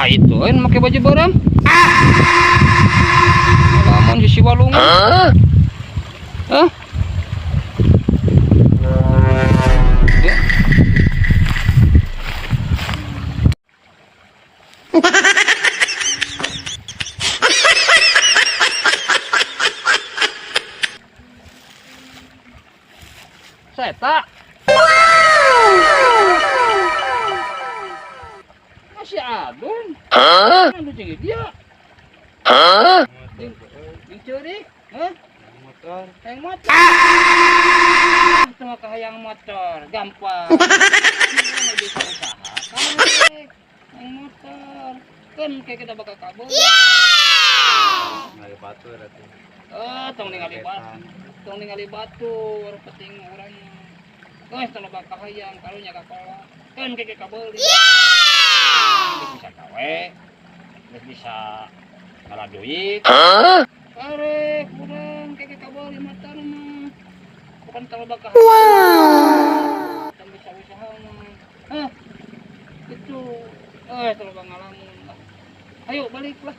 Saha itu euy make baju beureum? Lamun si Walungan. Hah? Ya. Saya masih adun. Aduh jeung dia. Jeung ceurik, hah? Motor. Hayang motor. Cuma kahayang motor, gampang. Ini bisa usaha. Karek. Hayang motor. Kan kayak kita bakal kabur. Ningali batur atuh. Eh, tong ningali batu. Tong ningali batur, penting urang. Geus tong loba kahayang, karunya ka kolot. Kan kayak kabeuli. Geus bisa gawe. Geus bisa ngala duit. Karek urang kayak kabeuli motor mah. Bukan tong loba kahayang. Tong bisa usaha mah. Hah. Itu. Eh, tong loba ngalamun lah. Ayo balik lah.